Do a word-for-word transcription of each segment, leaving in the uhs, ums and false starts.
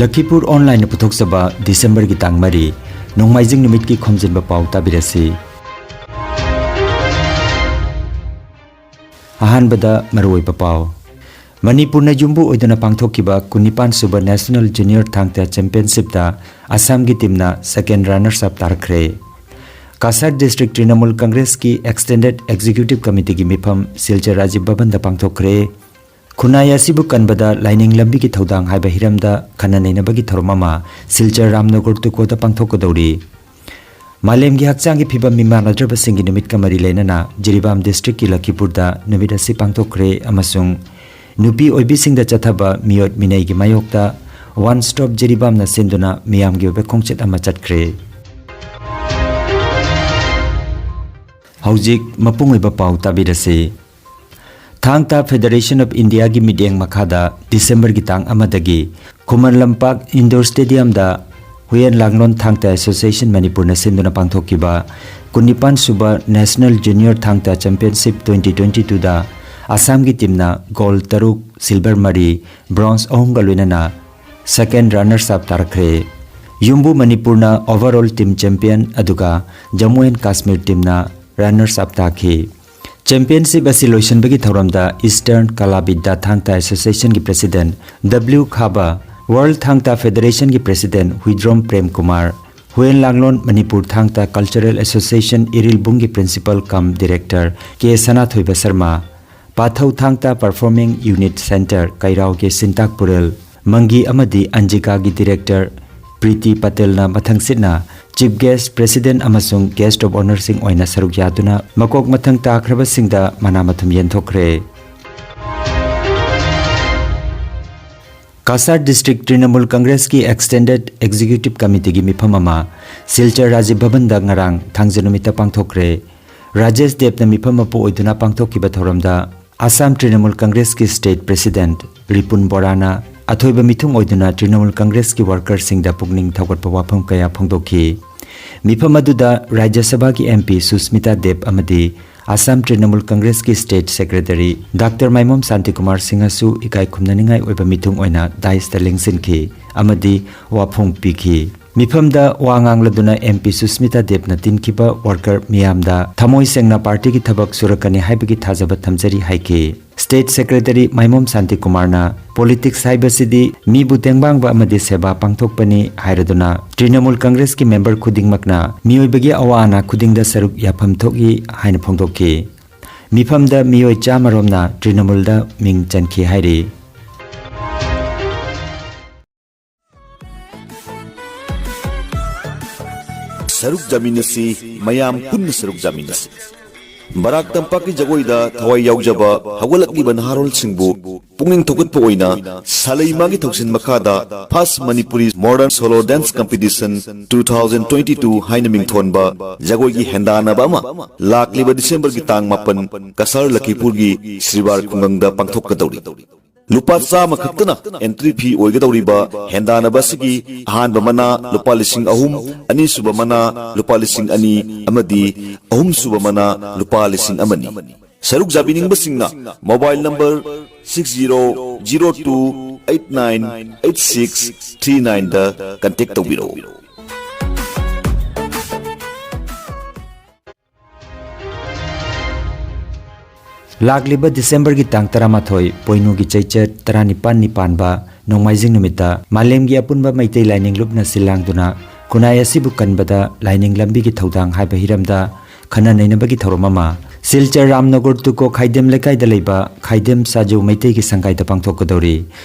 ꯂꯈꯤꯄꯨꯔ ꯑꯣꯟꯂꯥꯏꯟꯅ ꯄꯨꯊꯣꯛꯆꯕ ꯗꯤꯁꯦꯝꯕꯔꯒꯤ ꯇꯥꯡ ꯃꯔꯤ, ꯅꯣꯡꯃꯥꯏꯖꯤꯡ ꯅꯨꯃꯤꯠꯀꯤ ꯈꯣꯝꯖꯤꯟꯕ ꯄꯥꯎ ꯇꯥꯕꯤꯔꯁꯤ꯫ ꯑꯍꯥꯟꯕꯗ ꯃꯔꯨꯑꯣꯏꯕ ꯄꯥꯎ꯫ ꯃꯅꯤꯄꯨꯔꯅ ꯌꯨꯝꯕꯨ ꯑꯣꯏꯗꯨꯅ ꯄꯥꯡꯊꯣꯛꯈꯤꯕ ꯀꯨꯟꯅꯤꯄꯥꯟ ꯁꯨꯕ National Junior ꯊꯥꯡ ꯇꯥ Championshipꯇ ꯑꯁꯥꯝꯒꯤ teamꯅ second runners up ꯇꯥꯔꯛꯈ꯭ꯔꯦ꯫ Cachar District Trinamool Congressꯀꯤ Extended Executive Committeeꯒꯤ ꯃꯤꯐꯝ ꯁꯤꯜꯆꯔ ꯔꯥꯖꯤꯕ ꯚꯕꯟꯗ ꯄꯥꯡꯊꯣꯛꯈ꯭ꯔꯦ꯫ ꯈꯨꯟꯅꯥꯏ ꯑꯁꯤꯕꯨ ꯀꯟꯕꯗ ꯂꯥꯏꯅꯤꯡ ꯂꯝꯕꯤꯒꯤ ꯊꯧꯗꯥꯡ ꯍꯥꯏꯕ ꯍꯤꯔꯝꯗ ꯈꯟꯅ ꯅꯩꯅꯕꯒꯤ ꯊꯧꯔꯝ ꯑꯃ ꯁꯤꯜꯆꯔ ꯔꯥꯝꯅꯒꯔ ꯇꯨꯀꯣꯗ ꯄꯥꯡꯊꯣꯛꯀꯗꯧꯔꯤ꯫ ꯃꯥꯂꯦꯝꯒꯤ ꯍꯛꯆꯥꯡꯒꯤ ꯐꯤꯕꯝ ꯃꯤꯃꯥꯟꯅꯗ꯭ꯔꯕꯁꯤꯡꯒꯤ ꯅꯨꯃꯤꯠꯀ ꯃꯔꯤ ꯂꯩꯅꯅ ꯖꯤꯔꯤꯕꯥꯝ Districtꯀꯤ ꯂꯈꯤꯄꯨꯔꯗ ꯅꯨꯃꯤꯠ ꯑꯁꯤ ꯄꯥꯡꯊꯣꯛꯈ꯭ꯔꯦ ꯑꯃꯁꯨꯡ ꯅꯨꯄꯤ ꯑꯣꯏꯕꯤꯁꯤꯡꯗ ꯆꯠꯊꯕ ꯃꯤꯑꯣꯠ ꯃꯤꯅꯩꯒꯤ ꯃꯥꯌꯣꯛꯇ One Stop ꯖꯤꯔꯤꯕꯥꯝꯅ ꯁꯤꯟꯗꯨꯅ ꯃꯤꯌꯥꯝꯒꯤ ꯑꯣꯏꯕ ꯈꯣꯡꯆꯠ ꯑꯃ ꯆꯠꯈ꯭ꯔꯦ꯫ ꯍꯧꯖꯤꯛ ꯃꯄꯨꯡ ꯑꯣꯏꯕ ꯄꯥꯎ ꯇꯥꯕꯤꯔꯁꯤ꯫ ꯊꯥꯡ ꯇꯥ Federation of Indiaꯒꯤ ꯃꯤꯠꯌꯦꯡ ꯃꯈꯥꯗ ꯗꯤꯁꯦꯝꯕꯔꯒꯤ ꯇꯥꯡ ꯑꯃꯗꯒꯤ ꯈꯨꯃꯟ ꯂꯝꯄꯥꯛ Indoor Stadiumꯗ ꯍꯨꯏꯌꯦꯟ ꯂꯥꯡꯂꯣꯟ ꯊꯥꯡ ꯇꯥ Association ꯃꯅꯤꯄꯨꯔꯅ ꯁꯤꯟꯗꯨꯅ ꯄꯥꯡꯊꯣꯛꯈꯤꯕ ꯀꯨꯟꯅꯤꯄꯥꯟ ꯁꯨꯕ National Junior ꯊꯥꯡ ꯇꯥ Championship twenty twenty twoꯗ ꯑꯁꯥꯝꯒꯤ teamꯅ gold ꯇꯔꯨꯛ, silver ꯃꯔꯤ, bronze ꯑꯍꯨꯝꯒ ꯂꯣꯏꯅꯅ second runners up ꯇꯥꯔꯛꯈ꯭ꯔꯦ꯫ ꯌꯨꯝꯕꯨ ꯃꯅꯤꯄꯨꯔꯅ overall team champion ꯑꯗꯨꯒ Jammu and Kashmir teamꯅ runners up ꯇꯥꯈꯤ꯫ Championship ꯑꯁꯤ ꯂꯣꯏꯁꯤꯟꯕꯒꯤ ꯊꯧꯔꯝꯗ Eastern ꯀꯂꯥꯕꯤꯗ꯭ꯌꯥ ꯊꯥꯡ ꯇꯥ Associationꯒꯤ President W ꯈꯥꯕ, World ꯊꯥꯡ ꯇꯥ Federationꯒꯤ President ꯍꯨꯏꯗ꯭ꯔꯣꯝ ꯄ꯭ꯔꯦꯝ ꯀꯨꯃꯥꯔ, ꯍꯨꯌꯦꯟ ꯂꯥꯡꯂꯣꯟ ꯃꯅꯤꯄꯨꯔ ꯊꯥꯡ ꯇꯥ Cultural Association ꯏꯔꯤꯜꯕꯨꯡꯒꯤ Principal cum Director ꯀꯦ ꯁꯅꯥꯊꯣꯏꯕ ꯁꯔꯃ, ꯄꯥꯊꯧ ꯊꯥꯡ ꯇꯥ Performing Unit Centre ꯀꯩꯔꯥꯎꯒꯤ ꯁꯤꯟꯇꯥꯛ ꯄꯨꯔꯦꯜ, ꯃꯪꯒꯤ ꯑꯃꯗꯤ ꯑꯟꯖꯤꯀꯥꯒꯤ Director ꯄ꯭ꯔꯤꯇꯤ ꯄꯇꯦꯜꯅ ꯃꯊꯪꯁꯤꯠꯅ Chief Guest, President ꯑꯃꯁꯨꯡ Guest of Honourꯁꯤꯡ ꯑꯣꯏꯅ ꯁꯔꯨꯛ ꯌꯥꯗꯨꯅ ꯃꯀꯣꯛ ꯃꯊꯪ ꯇꯥꯈ꯭ꯔꯕꯁꯤꯡꯗ ꯃꯅꯥ ꯃꯊꯨꯝ ꯌꯦꯟꯊꯣꯛꯈ꯭ꯔꯦ꯫ Cachar District Trinamool Congressꯀꯤ Extended Executive Committeeꯒꯤ ꯃꯤꯐꯝ ꯑꯃ ꯁꯤꯜꯆꯔ ꯔꯥꯖꯤꯕ ꯚꯕꯟꯗ ꯉꯔꯥꯡ ꯊꯥꯡꯖ ꯅꯨꯃꯤꯠꯇ ꯄꯥꯡꯊꯣꯛꯈ꯭ꯔꯦ꯫ ꯔꯥꯖꯦꯁ ꯗꯦꯕꯅ ꯃꯤꯐꯝ ꯃꯄꯨ ꯑꯣꯏꯗꯨꯅ ꯄꯥꯡꯊꯣꯛꯈꯤꯕ ꯊꯧꯔꯝꯗ ꯑꯁꯥꯝ Trinamool Congressꯀꯤ State President ꯔꯤꯄꯨꯟ ꯕꯣꯔꯥꯅ ꯑꯊꯣꯏꯕ ꯃꯤꯊꯨꯡ ꯑꯣꯏꯗꯨꯅ Trinamool Congressꯀꯤ workerꯁꯤꯡꯗ ꯄꯨꯛꯅꯤꯡ ꯊꯧꯒꯠꯄ ꯋꯥꯐꯝ ꯀꯌꯥ ꯐꯣꯡꯗꯣꯛꯈꯤ꯫ ꯃꯤꯐꯝ ꯑꯗꯨꯗ ꯔꯥꯖ꯭ꯌ ꯁꯚꯥꯒꯤ MP ꯁꯨꯁꯃꯤꯇꯥ ꯗꯦꯕ ꯑꯃꯗꯤ Assam ꯇ꯭ꯔꯤꯅꯃꯨꯜ ꯀꯪꯒ꯭ꯔꯦꯁꯀꯤ state secretary doctor ꯃꯥꯏꯃꯣꯝ Shantikumar ꯁꯤꯡꯍꯁꯨ ꯏꯀꯥꯏ ꯈꯨꯝꯅꯅꯤꯡꯉꯥꯏ ꯑꯣꯏꯕ ꯃꯤꯊꯨꯡ ꯑꯣꯏꯅ ꯗꯥꯏꯁꯇ ꯂꯦꯡꯁꯤꯟꯈꯤ ꯑꯃꯗꯤ ꯋꯥꯐꯣꯡ ꯄꯤꯈꯤ꯫ ꯃꯤꯐꯝꯗ ꯋꯥ ꯉꯥꯡꯂꯗꯨꯅ ꯑꯦꯝ ꯄꯤ ꯁꯨꯁꯃꯤꯇꯥ ꯗꯦꯕꯅ ꯇꯤꯟꯈꯤꯕ ꯋꯥꯔꯀꯔ ꯃꯤꯌꯥꯝꯗ ꯊꯃꯣꯏ ꯁꯦꯡꯅ ꯄꯥꯔꯇꯤꯒꯤ ꯊꯕꯛ ꯁꯨꯔꯛꯀꯅꯤ ꯍꯥꯏꯕꯒꯤ ꯊꯥꯖꯕ ꯊꯝꯖꯔꯤ ꯍꯥꯏꯈꯤ꯫ ꯁ꯭ꯇꯦꯠ ꯁꯦꯀ꯭ꯔꯦꯇꯔꯤ ꯃꯥꯏꯃꯣꯝ ꯁꯥꯟꯇꯤꯀꯨꯃꯥꯔꯅ ꯄꯣꯂꯤꯇꯤꯛꯁ ꯍꯥꯏꯕꯁꯤꯗꯤ ꯃꯤꯕꯨ ꯇꯦꯡꯕꯥꯡꯕ ꯑꯃꯗꯤ ꯁꯦꯕꯥ ꯄꯥꯡꯊꯣꯛꯄꯅꯤ ꯍꯥꯏꯔꯗꯨꯅ ꯇ꯭ꯔꯤꯅꯃꯨꯜ ꯀꯪꯒ꯭ꯔꯦꯁꯀꯤ ꯃꯦꯝꯕꯔ ꯈꯨꯗꯤꯡꯃꯛꯅ ꯃꯤꯑꯣꯏꯕꯒꯤ ꯑꯋꯥ ꯑꯅꯥ ꯈꯨꯗꯤꯡꯗ ꯁꯔꯨꯛ ꯌꯥꯐꯝ ꯊꯣꯛꯏ ꯍꯥꯏꯅ ꯐꯣꯡꯗꯣꯛꯈꯤ꯫ ꯃꯤꯐꯝꯗ ꯃꯤꯑꯣꯏ ꯆꯥꯝꯃ ꯔꯣꯝꯅ ꯇ꯭ꯔꯤꯅꯃꯨꯜꯗ ꯃꯤꯡ ꯆꯟꯈꯤ ꯍꯥꯏꯔꯤ꯫ ꯁꯔꯨꯛ ꯌꯥꯃꯤꯟꯅꯁꯤ, ꯃꯌꯥꯝ ꯄꯨꯟꯅ ꯁꯔꯨꯛ ꯌꯥꯃꯤꯟꯅꯁꯤ꯫ ꯕꯔꯥꯛ ꯇꯝꯄꯥꯛꯀꯤ ꯖꯒꯣꯏꯗ ꯊꯋꯥꯏ ꯌꯥꯎꯖꯕ ꯍꯧꯒꯠꯂꯛꯂꯤꯕ ꯅꯍꯥꯔꯣꯜꯁꯤꯡꯕꯨ ꯄꯨꯛꯅꯤꯡ ꯊꯧꯒꯠꯄ ꯑꯣꯏꯅ ꯁꯥꯂꯩꯃꯥꯒꯤ ꯊꯧꯁꯤꯜ ꯃꯈꯥꯗ First Manipuri Modern Solo Dance Competition two thousand twenty two ꯍꯥꯏꯅ ꯃꯤꯡꯊꯣꯟꯕ ꯖꯒꯣꯏꯒꯤ ꯍꯦꯟꯗꯥꯟꯅꯕ ꯑꯃ ꯂꯥꯛꯂꯤꯕ ꯗꯤꯁꯦꯝꯕꯔꯒꯤ ꯇꯥꯡ ꯃꯥꯄꯟ ꯀꯁꯥꯔ ꯂꯈꯤꯄꯨꯔꯒꯤ ꯁ꯭ꯔꯤꯕꯥꯔ ꯈꯨꯡꯒꯪꯗ ꯄꯥꯡꯊꯣꯛꯀꯗꯧꯔꯤ꯫ ꯂꯨꯄꯥ ꯆꯥꯝꯃ ꯈꯛꯇꯅ ꯑꯦꯟꯇ꯭ꯔꯤ ꯐꯤ ꯑꯣꯏꯒꯗꯧꯔꯤꯕ ꯍꯦꯟꯗꯥꯟꯅꯕ ꯑꯁꯤꯒꯤ ꯑꯍꯥꯟꯕ ꯃꯅꯥ ꯂꯨꯄꯥ ꯂꯤꯁꯤꯡ ꯑꯍꯨꯝ, ꯑꯅꯤꯁꯨꯕ ꯃꯅꯥ ꯂꯨꯄꯥ ꯂꯤꯁꯤꯡ ꯑꯅꯤ ꯑꯃꯗꯤ ꯑꯍꯨꯝꯁꯨꯕ ꯃꯅꯥ ꯂꯨꯄꯥ ꯂꯤꯁꯤꯡ ꯑꯃꯅꯤ꯫ ꯁꯔꯨꯛ ꯌꯥꯕꯤꯅꯤꯡꯕꯁꯤꯡꯅ mobile number six zero zero two eight nine eight six three nine ꯗ ꯀꯟꯇꯦꯛ ꯇꯧꯕꯤꯔꯛꯎ꯫ ꯂꯥꯛꯂꯤꯕ ꯗꯤꯁꯦꯝꯕꯔꯒꯤ ꯇꯥꯡ ꯇꯔꯥꯃꯥꯊꯣꯏ, ꯄꯣꯏꯅꯨꯒꯤ ꯆꯩꯆꯠ ꯇꯔꯥꯅꯤꯄꯥꯟꯅꯤ ꯄꯥꯟꯕ ꯅꯣꯡꯃꯥꯏꯖꯤꯡ ꯅꯨꯃꯤꯠꯇ ꯃꯥꯂꯦꯝꯒꯤ ꯑꯄꯨꯟꯕ ꯃꯩꯇꯩ ꯂꯥꯏꯅꯤꯡ ꯂꯨꯞꯅ ꯁꯤꯜ ꯂꯥꯡꯗꯨꯅ ꯈꯨꯟꯅꯥꯏ ꯑꯁꯤꯕꯨ ꯀꯟꯕꯗ ꯂꯥꯏꯅꯤꯡ ꯂꯝꯕꯤꯒꯤ ꯊꯧꯗꯥꯡ ꯍꯥꯏꯕ ꯍꯤꯔꯝꯗ ꯈꯟꯅ ꯅꯩꯅꯕꯒꯤ ꯊꯧꯔꯝ ꯑꯃ ꯁꯤꯜꯆꯔ ꯔꯥꯝꯅꯒꯔ ꯇꯨꯀꯣ ꯈꯥꯏꯗꯦꯝ ꯂꯩꯀꯥꯏꯗ ꯂꯩꯕ ꯈꯥꯏꯗꯦꯝ ꯁꯥꯖꯨ ꯃꯩꯇꯩꯒꯤ ꯁꯪꯒꯥꯏꯗ ꯄꯥꯡꯊꯣꯛꯀꯗꯧꯔꯤ꯫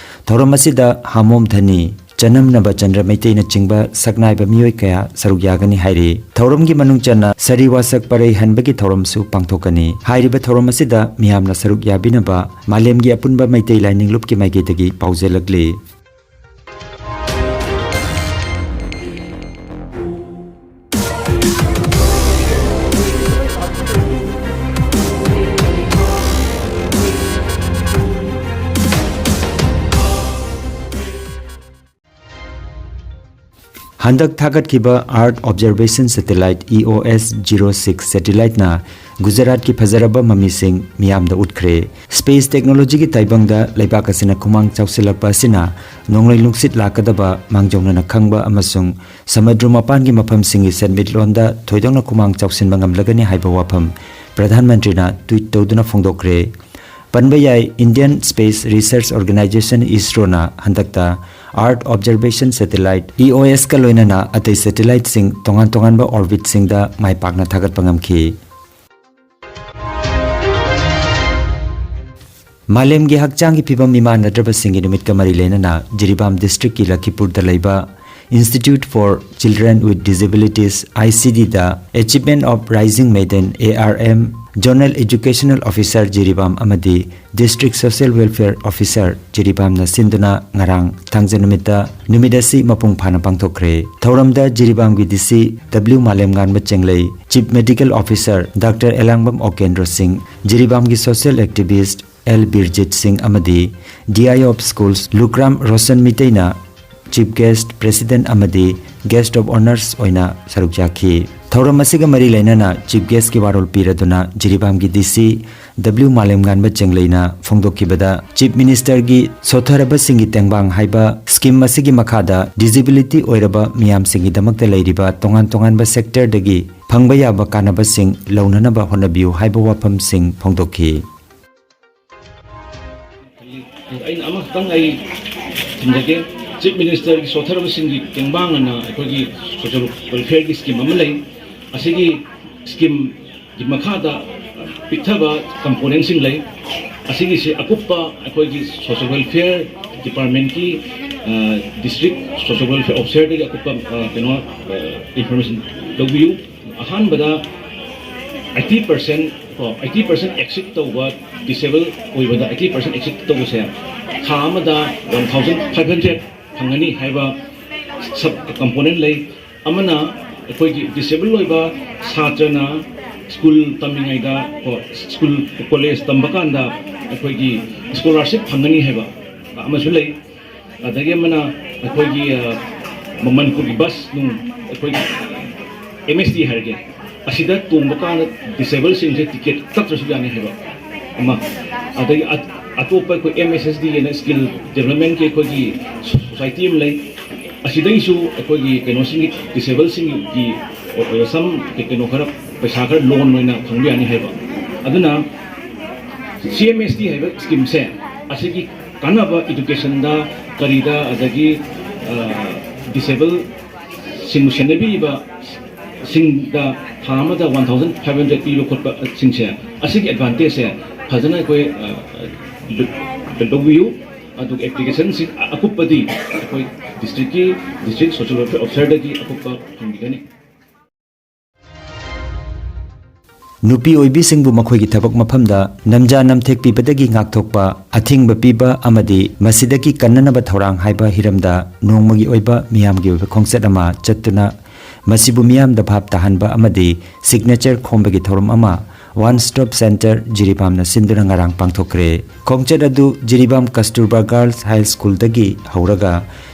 ꯊꯧꯔꯝ ꯑꯁꯤꯗ ꯍꯥꯃꯣꯝ ꯙꯅꯤ, ꯆꯅꯝꯅꯕ ꯆꯟꯗ꯭ꯔ ꯃꯩꯇꯩꯅꯆꯤꯡꯕ ꯁꯛꯅꯥꯏꯕ ꯃꯤꯑꯣꯏ ꯀꯌꯥ ꯁꯔꯨꯛ ꯌꯥꯒꯅꯤ ꯍꯥꯏꯔꯤ꯫ ꯊꯧꯔꯝꯒꯤ ꯃꯅꯨꯡ ꯆꯟꯅ ꯁꯔꯤ ꯋꯥꯁꯛ ꯄꯔꯩ ꯍꯟꯕꯒꯤ ꯊꯧꯔꯝꯁꯨ ꯄꯥꯡꯊꯣꯛꯀꯅꯤ꯫ ꯍꯥꯏꯔꯤꯕ ꯊꯧꯔꯝ ꯑꯁꯤꯗ ꯃꯤꯌꯥꯝꯅ ꯁꯔꯨꯛ ꯌꯥꯕꯤꯅꯕ ꯃꯥꯂꯦꯝꯒꯤ ꯑꯄꯨꯟꯕ ꯃꯩꯇꯩ ꯂꯥꯏꯅꯤꯡ ꯂꯨꯞꯀꯤ ꯃꯥꯏꯀꯩꯗꯒꯤ ꯄꯥꯎꯖꯦꯜꯂꯛꯂꯤ꯫ ꯍꯟꯗꯛ ꯊꯥꯒꯠꯈꯤꯕ Earth Observation Satellite E O S zero six satelliteꯅ ꯒꯨꯖꯔꯥꯠꯀꯤ ꯐꯖꯔꯕ ꯃꯃꯤꯁꯤꯡ ꯃꯤꯌꯥꯝꯗ ꯎꯠꯈ꯭ꯔꯦ꯫ Space technologyꯒꯤ ꯇꯥꯏꯕꯪꯗ ꯂꯩꯕꯥꯛ ꯑꯁꯤꯅ ꯈꯨꯃꯥꯡ ꯆꯥꯎꯁꯤꯜꯂꯛꯄ ꯑꯁꯤꯅ ꯅꯣꯡꯂꯩ ꯅꯨꯡꯁꯤꯠ ꯂꯥꯛꯀꯗꯕ ꯃꯥꯡꯖꯧꯅꯅ ꯈꯪꯕ ꯑꯃꯁꯨꯡ ꯁꯃꯨꯗ꯭ꯔ ꯃꯄꯥꯟꯒꯤ ꯃꯐꯝꯁꯤꯡꯒꯤ ꯁꯦꯟꯃꯤꯠꯂꯣꯟꯗ ꯊꯣꯏꯗꯣꯛꯅ ꯈꯨꯃꯥꯡ ꯆꯥꯎꯁꯤꯟꯕ ꯉꯝꯂꯒꯅꯤ ꯍꯥꯏꯕ ꯋꯥꯐꯝ ꯄ꯭ꯔꯙꯥꯟ ꯃꯟꯇ꯭ꯔꯤꯅ ꯇ꯭ꯋꯤꯠ ꯇꯧꯗꯨꯅ ꯐꯣꯡꯗꯣꯛꯈ꯭ꯔꯦ꯫ ꯄꯟꯕ ꯌꯥꯏ, Indian Space Research Organisation ISROꯅ ꯍꯟꯗꯛꯇ Earth Observation Satellite E O Sꯀ ꯂꯣꯏꯅꯅ ꯑꯇꯩ satelliteꯁꯤꯡ ꯇꯣꯉꯥꯟ ꯇꯣꯉꯥꯟꯕ orbitꯁꯤꯡꯗ ꯃꯥꯏ ꯄꯥꯛꯅ ꯊꯥꯒꯠꯄ ꯉꯝꯈꯤ꯫ ꯃꯥꯂꯦꯝꯒꯤ ꯍꯛꯆꯥꯡꯒꯤ ꯐꯤꯕꯝ ꯃꯤꯃꯥꯟꯅꯗ꯭ꯔꯕꯁꯤꯡꯒꯤ ꯅꯨꯃꯤꯠꯀ ꯃꯔꯤ ꯂꯩꯅꯅ ꯖꯤꯔꯤꯕꯥꯝ districtꯀꯤ ꯂꯈꯤꯄꯨꯔꯗ ꯂꯩꯕ Institute for Children with Disabilities, ICDꯗ Achievement of Rising Maiden, ARM, Zonal Educational Officer Jiribam ꯑꯃꯗꯤ District Social Welfare Officer ꯖꯤꯔꯤꯕꯥꯝꯅ ꯁꯤꯟꯗꯨꯅ ꯉꯔꯥꯡ ꯊꯥꯡꯖ ꯅꯨꯃꯤꯠꯇ ꯅꯨꯃꯤꯠ ꯑꯁꯤ ꯃꯄꯨꯡ ꯐꯥꯅ ꯄꯥꯡꯊꯣꯛꯈ꯭ꯔꯦ꯫ ꯊꯧꯔꯝꯗ ꯖꯤꯔꯤꯕꯥꯝꯒꯤ DC W ꯃꯥꯂꯦꯝꯉꯥꯟꯕ ꯆꯦꯡꯂꯩ, Chief Medical Officer Doctor ꯑꯦꯂꯥꯡꯕꯝ ꯑꯣꯀꯦꯟꯗ꯭ꯔꯣ ꯁꯤꯡ, ꯖꯤꯔꯤꯕꯥꯝꯒꯤ social activist L ꯕꯤꯔꯖꯤꯠ ꯁꯤꯡ ꯑꯃꯗꯤ DI of Schools Lukram Roshan ꯃꯤꯇꯩꯅ Chief Guest, President ꯑꯃꯗꯤ Guest of Honours ꯑꯣꯏꯅ ꯁꯔꯨꯛ ꯌꯥꯈꯤ꯫ ꯊꯧꯔꯝ ꯑꯁꯤꯒ ꯃꯔꯤ ꯂꯩꯅꯅ Chief Guestꯀꯤ ꯋꯥꯔꯣꯜ ꯄꯤꯔꯗꯨꯅ ꯖꯤꯔꯤꯕꯥꯝꯒꯤ DC W ꯃꯥꯂꯦꯝꯉꯥꯟꯕ ꯆꯦꯡꯂꯩꯅ ꯐꯣꯡꯗꯣꯛꯈꯤꯕꯗ, Chief Ministerꯒꯤ ꯁꯣꯊꯔꯕꯁꯤꯡꯒꯤ ꯇꯦꯡꯕꯥꯡ ꯍꯥꯏꯕ scheme ꯑꯁꯤꯒꯤ ꯃꯈꯥꯗ disability ꯑꯣꯏꯔꯕ ꯃꯤꯌꯥꯝꯁꯤꯡꯒꯤꯗꯃꯛꯇ ꯂꯩꯔꯤꯕ ꯇꯣꯉꯥꯟ ꯇꯣꯉꯥꯟꯕ sectorꯗꯒꯤ ꯐꯪꯕ ꯌꯥꯕ ꯀꯥꯟꯅꯕꯁꯤꯡ ꯂꯧꯅꯅꯕ ꯍꯣꯠꯅꯕꯤꯌꯨ ꯍꯥꯏꯕ ꯋꯥꯐꯝꯁꯤꯡ ꯐꯣꯡꯗꯣꯛꯈꯤ꯫ ꯑꯩꯅ ꯑꯃꯈꯛꯇꯪ ꯑꯩ ꯊꯝꯖꯒꯦ꯫ Chief Ministerꯒꯤ ꯁꯣꯊꯔꯕꯁꯤꯡꯒꯤ ꯇꯦꯡꯕꯥꯡ ꯑꯅ ꯑꯩꯈꯣꯏꯒꯤ social welfareꯒꯤ scheme ꯑꯃ ꯂꯩ꯫ ꯑꯁꯤꯒꯤ schemeꯒꯤ ꯃꯈꯥꯗ ꯄꯤꯛꯊꯕ componentꯁꯤꯡ ꯂꯩ꯫ ꯑꯁꯤꯒꯤꯁꯤ ꯑꯀꯨꯞꯄ ꯑꯩꯈꯣꯏꯒꯤ social welfare departmentꯀꯤ, ꯑ, district social welfare officerꯗꯒꯤ ꯑꯀꯨꯞꯄ, ꯑ, ꯀꯩꯅꯣ, ꯑ, information ꯂꯧꯕꯤꯌꯨ꯫ ꯑꯍꯥꯟꯕꯗ eighty percent ꯀꯣ, eighty percent exceed ꯇꯧꯕ, disable ꯑꯣꯏꯕꯗ eighty percent exceed ꯇꯧꯕꯁꯦ ꯊꯥ ꯑꯃꯗ one thousand five hundred ꯐꯪꯒꯅꯤ ꯍꯥꯏꯕ sub component ꯂꯩ꯫ ꯑꯃꯅ ꯑꯩꯈꯣꯏꯒꯤ disable ꯑꯣꯏꯕ ꯁꯥꯇ꯭ꯔꯅ school ꯇꯝꯃꯤꯉꯩꯗ ꯀꯣ, school, college ꯇꯝꯕ ꯀꯥꯟꯗ ꯑꯩꯈꯣꯏꯒꯤ scholarship ꯐꯪꯒꯅꯤ ꯍꯥꯏꯕ ꯑꯃꯁꯨ ꯂꯩ꯫ ꯑꯗꯒꯤ ꯑꯃꯅ ꯑꯩꯈꯣꯏꯒꯤ, ꯑ, ꯃꯅꯤꯄꯨꯔꯒꯤ ꯕꯁ ꯅꯨꯡ ꯑꯩꯈꯣꯏꯒꯤ ꯑꯦꯝ ꯑꯦꯁ ꯇꯤ ꯍꯥꯏꯔꯒꯦ, ꯑꯁꯤꯗ ꯇꯣꯡꯕ ꯀꯥꯟꯗ ꯗꯤꯁꯦꯕꯜꯁꯤꯡꯁꯦ ꯇꯤꯀꯦꯠ ꯀꯛꯇ꯭ꯔꯁꯨ ꯌꯥꯅꯤ ꯍꯥꯏꯕ ꯑꯃ, ꯑꯗꯒꯤ ꯑ- ꯑꯇꯣꯞꯄ ꯑꯩꯈꯣꯏ ꯑꯦꯝ ꯑꯦꯁ ꯑꯦꯁ ꯗꯤ ꯑꯅ ꯁ꯭ꯀꯤꯜ ꯗꯦꯕꯂꯞꯃꯦꯟꯒꯤ ꯑꯩꯈꯣꯏꯒꯤ ꯁꯣꯁꯥꯏꯇꯤ ꯑꯃ ꯂꯩ꯫ ꯑꯁꯤꯗꯒꯤꯁꯨ ꯑꯩꯈꯣꯏꯒꯤ ꯀꯩꯅꯣꯁꯤꯡꯒꯤ, ꯗꯤꯁꯦꯕꯜꯁꯤꯡꯒꯤ ꯑꯣꯏꯕ ꯁꯝ ꯀꯩꯅꯣ ꯈꯔ, ꯄꯩꯁꯥ ꯈꯔ ꯂꯣꯟ ꯑꯣꯏꯅ ꯐꯪꯕ ꯌꯥꯅꯤ ꯍꯥꯏꯕ꯫ ꯑꯗꯨꯅ ꯁꯤ ꯑꯦꯝ ꯑꯦꯁ ꯇꯤ ꯍꯥꯏꯕ ꯁ꯭ꯀꯤꯝꯁꯦ, ꯑꯁꯤꯒꯤ ꯀꯥꯟꯅꯕ ꯏꯗꯨꯀꯦꯁꯟꯗ, ꯀꯔꯤꯗ, ꯑꯗꯒꯤ ꯗꯤꯁꯦꯕꯜꯁꯤꯡꯕꯨ ꯁꯦꯟꯅꯕꯤꯔꯤꯕ ꯁꯤꯡꯗ ꯊꯥ ꯑꯃꯗ ꯋꯥꯟ ꯊꯥꯎꯖꯟ ꯐꯥꯏꯚ ꯍꯟꯗ꯭ꯔꯦꯗ ꯄꯤꯕ ꯈꯣꯠꯄꯁꯤꯡꯁꯦ, ꯑꯁꯤꯒꯤ ꯑꯦꯗꯚꯥꯟꯇꯦꯖꯁꯦ ꯐꯖꯅ ꯑꯩꯈꯣꯏ ꯂꯧꯕꯤꯌꯨ꯫ ꯑꯗꯨꯒ ꯑꯦꯄ꯭ꯂꯤꯀꯦꯁꯟꯁꯤꯡ ꯑꯀꯨꯞꯄꯗꯤ ꯑꯩꯈꯣꯏ ꯗꯤꯁꯇ꯭ꯔꯤꯛꯀꯤ, ꯗꯤꯁꯇ꯭ꯔꯤꯛ ꯁꯣꯁꯤꯌꯦꯜ ꯋꯦꯜꯐꯤꯌꯔ ꯑꯣꯐꯤꯁꯔꯗꯒꯤ ꯑꯀꯨꯞꯄ ꯐꯪꯕꯤꯒꯅꯤ꯫ ꯅꯨꯄꯤ ꯑꯣꯏꯕꯤꯁꯤꯡꯕꯨ ꯃꯈꯣꯏꯒꯤ ꯊꯕꯛ ꯃꯐꯝꯗ ꯅꯝꯖꯥ ꯅꯝꯊꯦꯛ ꯄꯤꯕꯗꯒꯤ ꯉꯥꯛꯊꯣꯛꯄ, ꯑꯊꯤꯡꯕ ꯄꯤꯕ ꯑꯃꯗꯤ ꯃꯁꯤꯗꯒꯤ ꯀꯟꯅꯅꯕ ꯊꯧꯔꯥꯡ ꯍꯥꯏꯕ ꯍꯤꯔꯝꯗ ꯅꯣꯡꯃꯒꯤ ꯑꯣꯏꯕ ꯃꯤꯌꯥꯝꯒꯤ ꯑꯣꯏꯕ ꯈꯣꯡꯆꯠ ꯑꯃ ꯆꯠꯇꯨꯅ ꯃꯁꯤꯕꯨ ꯃꯤꯌꯥꯝꯗ ꯚꯥꯞ ꯇꯥꯍꯟꯕ ꯑꯃꯗꯤ ꯁꯤꯒꯅꯦꯆꯔ ꯈꯣꯝꯕꯒꯤ ꯊꯧꯔꯝ ꯑꯃ ꯋꯥꯟ ꯁ꯭ꯇꯣꯞ ꯁꯦꯟꯇꯔ ꯖꯤꯔꯤꯕꯥꯝꯅ ꯁꯤꯟꯗꯨꯅ ꯉꯔꯥꯡ ꯄꯥꯡꯊꯣꯛꯈ꯭ꯔꯦ꯫ ꯈꯣꯡꯆꯠ ꯑꯗꯨ ꯖꯤꯔꯤꯕꯥꯝ ꯀꯁꯇꯨꯔꯕꯥ ꯒꯥꯔꯜꯁ ꯍꯥꯏ ꯁ꯭ꯀꯨꯜꯗꯒꯤ ꯍꯧꯔꯒ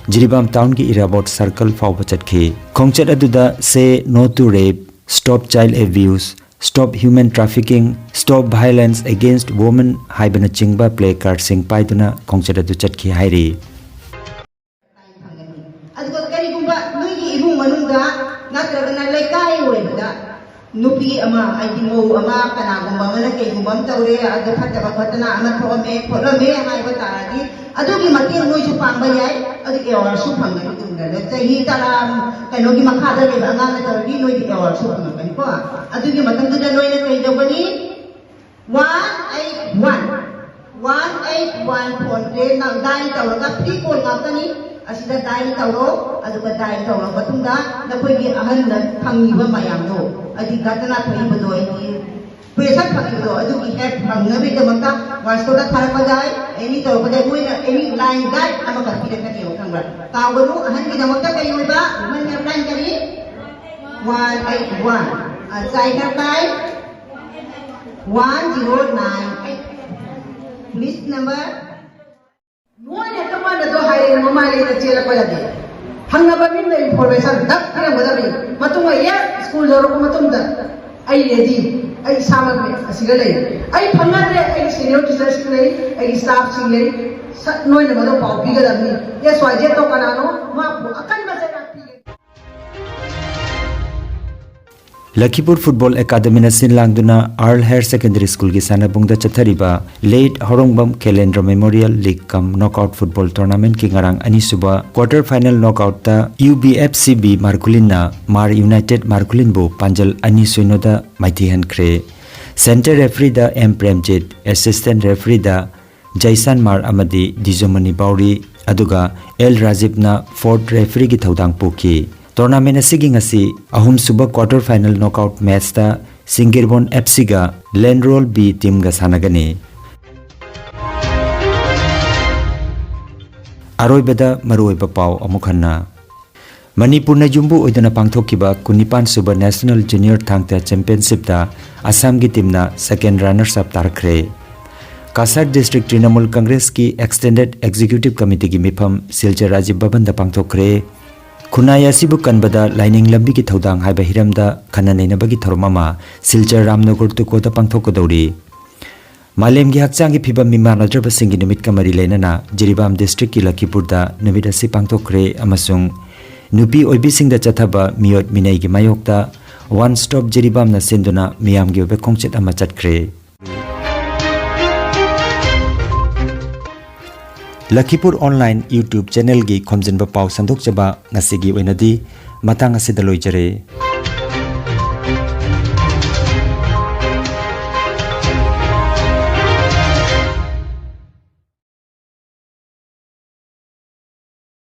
ꯖꯤꯔꯤꯕꯥꯝ ꯇꯥꯎꯟꯒꯤ ꯏꯔꯥꯕꯣꯠ ꯁꯔꯀꯜ ꯐꯥꯎꯕ ꯆꯠꯈꯤ꯫ ꯈꯣꯡꯆꯠ ꯑꯗꯨꯗ Say No to Rape, Stop Child Abuse, Stop Human Trafficking, Stop Violence Against Women ꯍꯥꯏꯕꯅꯆꯤꯡꯕ ꯄ꯭ꯂꯦ ꯀꯥꯔꯗꯁꯤꯡ ꯄꯥꯏꯗꯨꯅ ꯈꯣꯡꯆꯠ ꯑꯗꯨ ꯆꯠꯈꯤ ꯍꯥꯏꯔꯤ꯫ ꯐꯪꯒꯅꯤ꯫ ꯑꯗꯨꯒ ꯀꯔꯤꯒꯨꯝꯕ ꯅꯣꯏꯒꯤ ꯏꯃꯨꯡ ꯃꯅꯨꯡꯗ ꯅꯠꯇ꯭ꯔꯒꯅ ꯂꯩꯀꯥꯏ ꯑꯣꯏꯕꯗ ꯅꯨꯄꯤ ꯑꯃ ꯍꯥꯏꯗꯤ ꯃꯧ ꯑꯃ ꯀꯅꯥꯒꯨꯝꯕ ꯑꯃꯅ ꯀꯩꯒꯨꯝꯕ ꯑꯃ ꯇꯧꯔꯦ, ꯑꯗ ꯐꯠꯇꯕ ꯈꯣꯠꯇꯅ ꯑꯃ ꯊꯣꯛꯑꯝꯃꯦ ꯈꯣꯠꯂꯝꯃꯦ ꯍꯥꯏꯕ ꯇꯥꯔꯗꯤ ꯑꯗꯨꯒꯤ ꯃꯇꯦꯡ ꯅꯣꯏꯁꯨ ꯄꯥꯡꯕ ꯌꯥꯏ꯫ ꯑꯗꯨ ꯑꯦꯋꯥꯔꯗꯁꯨ ꯐꯪꯒꯅꯤ꯫ ꯇꯨꯡꯗ ꯆꯍꯤ ꯇꯔꯥ ꯀꯩꯅꯣꯒꯤ ꯃꯈꯥꯗ ꯂꯩꯕ ꯑꯉꯥꯡꯅ ꯇꯧꯔꯗꯤ ꯅꯣꯏꯗꯤ ꯑꯦꯋꯥꯔꯗꯁꯨ ꯐꯪꯉꯛꯀꯅꯤꯀꯣ꯫ ꯑꯗꯨꯒꯤ ꯃꯇꯝꯗꯨꯗ ꯅꯣꯏꯅ ꯀꯩꯗꯧꯒꯅꯤ? One eight one, one eight one ꯐꯣꯟꯁꯦ ꯅꯪ ꯗꯥꯏꯜ ꯇꯧꯔꯒ, ꯐ꯭ꯔꯤ ꯀꯣꯜ ꯉꯥꯛꯇꯅꯤ꯫ ꯑꯁꯤꯗ ꯗꯥꯏꯜ ꯇꯧꯔꯣ꯫ ꯑꯗꯨꯒ ꯗꯥꯏꯜ ꯇꯧꯔꯕ ꯃꯇꯨꯡꯗ ꯅꯈꯣꯏꯒꯤ ꯑꯍꯟꯅ ꯐꯪꯉꯤꯕ ꯃꯌꯥꯝꯗꯣ, ꯍꯥꯏꯗꯤ ꯘꯇꯅꯥ ꯊꯣꯛꯏꯕꯗꯣ, ꯍꯥꯏꯗꯤ ꯄ꯭ꯔꯦꯁꯔ ꯐꯪꯉꯤꯕꯗꯣ, ꯑꯗꯨꯒꯤ ꯍꯦꯜꯞ ꯐꯪꯅꯕꯒꯤꯗꯃꯛꯇ ꯋꯥꯟ ꯁ꯭ꯇꯣꯞꯇ ꯊꯥꯔꯛꯄ ꯌꯥꯏ꯫ ꯑꯦꯅꯤ ꯇꯧꯔꯛꯄꯗ ꯃꯣꯏꯅ ꯑꯦꯅꯤ ꯂꯥꯏꯟ ꯒꯥꯏꯗ ꯑꯃꯈꯛ ꯄꯤꯔꯛꯀꯅꯦꯕ, ꯈꯪꯕ꯭ꯔꯥ? ꯀꯥꯎꯒꯅꯨ, ꯑꯍꯟꯒꯤꯗꯃꯛꯇ ꯀꯩ ꯑꯣꯏꯕ? ꯋꯨꯃꯟ ꯍꯦꯜꯞ ꯂꯥꯏꯟ ꯀꯔꯤ? One eight one. Child help line one zero nine eight. Police number. ꯅꯣꯏꯅ ꯍꯦꯛꯇ ꯃꯥꯅꯗꯣ ꯍꯥꯏꯔꯦꯅ ꯃꯃꯥꯏ ꯂꯩꯅ ꯆꯦꯜꯂꯛꯄ ꯌꯥꯗꯦ꯫ ꯐꯪꯅꯕ ꯃꯤꯅ ꯏꯟꯐꯣꯔꯃꯦꯁꯟ ꯗꯛ ꯄꯤꯔꯝꯒꯗꯕꯅꯤ꯫ ꯃꯇꯨꯡꯗ ꯌꯦꯁ, ꯁ꯭ꯀꯨꯜ ꯌꯧꯔꯛꯄ ꯃꯇꯨꯡꯗ ꯑꯩ ꯔꯦꯗꯤ, ꯑꯩ ꯏꯁꯥꯃꯛ ꯑꯁꯤꯗ ꯂꯩ꯫ ꯑꯩ ꯐꯪꯅꯗ꯭ꯔꯦ, ꯑꯩꯒꯤ ꯁꯦꯅꯤꯌꯔ ꯇꯤꯆꯔꯁꯤꯡ ꯂꯩ, ꯑꯩꯒꯤ ꯁ꯭ꯇꯥꯐꯁꯤꯡ ꯂꯩ꯫ ꯁꯠ ꯅꯣꯏꯅ ꯃꯗꯨ ꯄꯥꯎ ꯄꯤꯒꯗꯕꯅꯤ꯫ ꯑꯦꯁ ꯋꯥꯏ ꯖꯦꯠꯇꯣ ꯀꯅꯥꯅꯣ, ꯃꯍꯥꯛꯄꯨ ꯑꯀꯟꯕ ꯆꯩꯔꯥꯛ ꯄꯤꯒꯅꯤ꯫ ꯂꯈꯤꯄꯨꯔ ꯐꯨꯠꯕꯣꯜ ꯑꯦꯀꯥꯗꯃꯤꯅ ꯁꯤꯟ ꯂꯥꯡꯗꯨꯅ ꯑꯥꯔꯜ ꯍꯥꯌꯔ ꯁꯦꯀꯦꯟꯗꯔꯤ ꯁ꯭ꯀꯨꯜꯒꯤ ꯁꯥꯟꯅꯕꯨꯡꯗ ꯆꯠꯊꯔꯤꯕ late Haorongbam Khelendra memorial league cum knockout football ꯇꯣꯔꯅꯥꯃꯦꯟꯠꯀꯤ ꯉꯔꯥꯡ ꯑꯅꯤꯁꯨꯕ ꯀ꯭ꯋꯥꯔꯇꯔ ꯐꯥꯏꯅꯦꯜ ꯅꯣꯛꯑꯥꯎꯠꯇ U B F C B ꯃꯥꯔꯈꯨꯂꯤꯟꯅ ꯃꯥꯔ ꯌꯨꯅꯥꯏꯇꯦꯗ ꯃꯥꯔꯈꯨꯂꯤꯟꯕꯨ ꯄꯥꯟꯖꯜ ꯑꯅꯤ ꯁꯤꯅꯣꯗ ꯃꯥꯏꯊꯤꯍꯟꯈ꯭ꯔꯦ꯫ ꯁꯦꯟꯇꯔ ꯔꯦꯐ꯭ꯔꯤꯗ ꯑꯦꯝ ꯄ꯭ꯔꯦꯝꯖꯤꯠ, ꯑꯦꯁꯤꯁꯇꯦꯟꯠ ꯔꯦꯐ꯭ꯔꯤꯗ ꯖꯩꯁꯥꯟ ꯃꯥꯔ ꯑꯃꯗꯤ ꯗꯤꯖꯣꯃꯅꯤ ꯕꯥꯎꯔꯤ, ꯑꯗꯨꯒ ꯑꯦꯜ ꯔꯥꯖꯤꯕꯅ ꯐꯣꯔꯠ ꯔꯦꯐ꯭ꯔꯤꯒꯤ ꯊꯧꯗꯥꯡ ꯄꯨꯈꯤ꯫ ꯇꯣꯔꯅꯥꯃꯦꯟꯠ ꯑꯁꯤꯒꯤ ꯉꯁꯤ ꯑꯍꯨꯝꯁꯨꯕ ꯀ꯭ꯋꯥꯔꯇꯔ ꯐꯥꯏꯅꯦꯜ ꯅꯣꯛꯑꯥꯎꯠ ꯃꯦꯆꯇ ꯁꯤꯡꯒꯤꯔꯕꯣꯟ ꯑꯦꯐ ꯁꯤꯒ ꯂꯦꯟꯔꯣꯜ ꯕꯤ ꯇꯤꯝꯒ ꯁꯥꯟꯅꯒꯅꯤ꯫ ꯑꯔꯣꯏꯕꯗ ꯃꯔꯨꯑꯣꯏꯕ ꯄꯥꯎ ꯑꯃꯨꯛ ꯍꯟꯅ꯫ ꯃꯅꯤꯄꯨꯔꯅ ꯌꯨꯝꯕꯨ ꯑꯣꯏꯗꯨꯅ ꯄꯥꯡꯊꯣꯛꯈꯤꯕ ꯀꯨꯟꯅꯤꯄꯥꯟ ꯁꯨꯕ ꯅꯦꯁꯅꯦꯜ ꯖꯨꯅꯤꯌꯔ ꯊꯥꯡ ꯇꯥ ꯆꯦꯝꯄꯤꯌꯟꯁꯤꯞꯇ ꯑꯁꯥꯝꯒꯤ ꯇꯤꯝꯅ ꯁꯦꯀꯦꯟ ꯔꯅꯔꯁ ꯑꯞ ꯇꯥꯔꯛꯈ꯭ꯔꯦ꯫ ꯀꯁꯥꯔ ꯗꯤꯁꯇ꯭ꯔꯤꯛ ꯇ꯭ꯔꯤꯅꯃꯨꯜ ꯀꯪꯒ꯭ꯔꯦꯁꯀꯤ ꯑꯦꯛꯁꯇꯦꯟꯗꯦꯗ ꯑꯦꯛꯖꯤꯀ꯭ꯌꯨꯇꯤꯚ ꯀꯃꯤꯇꯤꯒꯤ ꯃꯤꯐꯝ ꯁꯤꯜꯆꯔ ꯔꯥꯖꯤꯕ ꯚꯕꯟꯗ ꯄꯥꯡꯊꯣꯛꯈ꯭ꯔꯦ꯫ ꯈꯨꯟꯅꯥꯏ ꯑꯁꯤꯕꯨ ꯀꯟꯕꯗ ꯂꯥꯏꯅꯤꯡ ꯂꯝꯕꯤꯒꯤ ꯊꯧꯗꯥꯡ ꯍꯥꯏꯕ ꯍꯤꯔꯝꯗ ꯈꯟꯅ ꯅꯩꯅꯕꯒꯤ ꯊꯧꯔꯝ ꯑꯃ ꯁꯤꯜꯆꯔ ꯔꯥꯝꯅꯒꯔ ꯇꯨꯀꯣꯗ ꯄꯥꯡꯊꯣꯛꯀꯗꯧꯔꯤ꯫ ꯃꯥꯂꯦꯝꯒꯤ ꯍꯛꯆꯥꯡꯒꯤ ꯐꯤꯕꯝ ꯃꯤꯃꯥꯟꯅꯗ꯭ꯔꯕꯁꯤꯡꯒꯤ ꯅꯨꯃꯤꯠꯀ ꯃꯔꯤ ꯂꯩꯅꯅ ꯖꯤꯔꯤꯕꯥꯝ ꯗꯤꯁꯇ꯭ꯔꯤꯛꯀꯤ ꯂꯈꯤꯄꯨꯔꯗ ꯅꯨꯃꯤꯠ ꯑꯁꯤ ꯄꯥꯡꯊꯣꯛꯈ꯭ꯔꯦ ꯑꯃꯁꯨꯡ ꯅꯨꯄꯤ ꯑꯣꯏꯕꯤꯁꯤꯡꯗ ꯆꯠꯊꯕ ꯃꯤꯑꯣꯠ ꯃꯤꯅꯩꯒꯤ ꯃꯥꯌꯣꯛꯇ ꯋꯥꯟ ꯁ꯭ꯇꯣꯞ ꯖꯤꯔꯤꯕꯥꯝꯅ ꯁꯤꯟꯗꯨꯅ ꯃꯤꯌꯥꯝꯒꯤ ꯑꯣꯏꯕ ꯈꯣꯡꯆꯠ ꯑꯃ ꯆꯠꯈ꯭ꯔꯦ꯫ ꯂꯈꯤꯄꯨꯔ ꯑꯣꯟꯂꯥꯏꯟ YouTube ꯆꯦꯅꯦꯜꯒꯤ ꯈꯣꯝꯖꯤꯟꯕ ꯄꯥꯎ ꯁꯟꯗꯣꯛꯆꯕ ꯉꯁꯤꯒꯤ ꯑꯣꯏꯅꯗꯤ ꯃꯇꯥꯡ ꯑꯁꯤꯗ ꯂꯣꯏꯖꯔꯦ꯫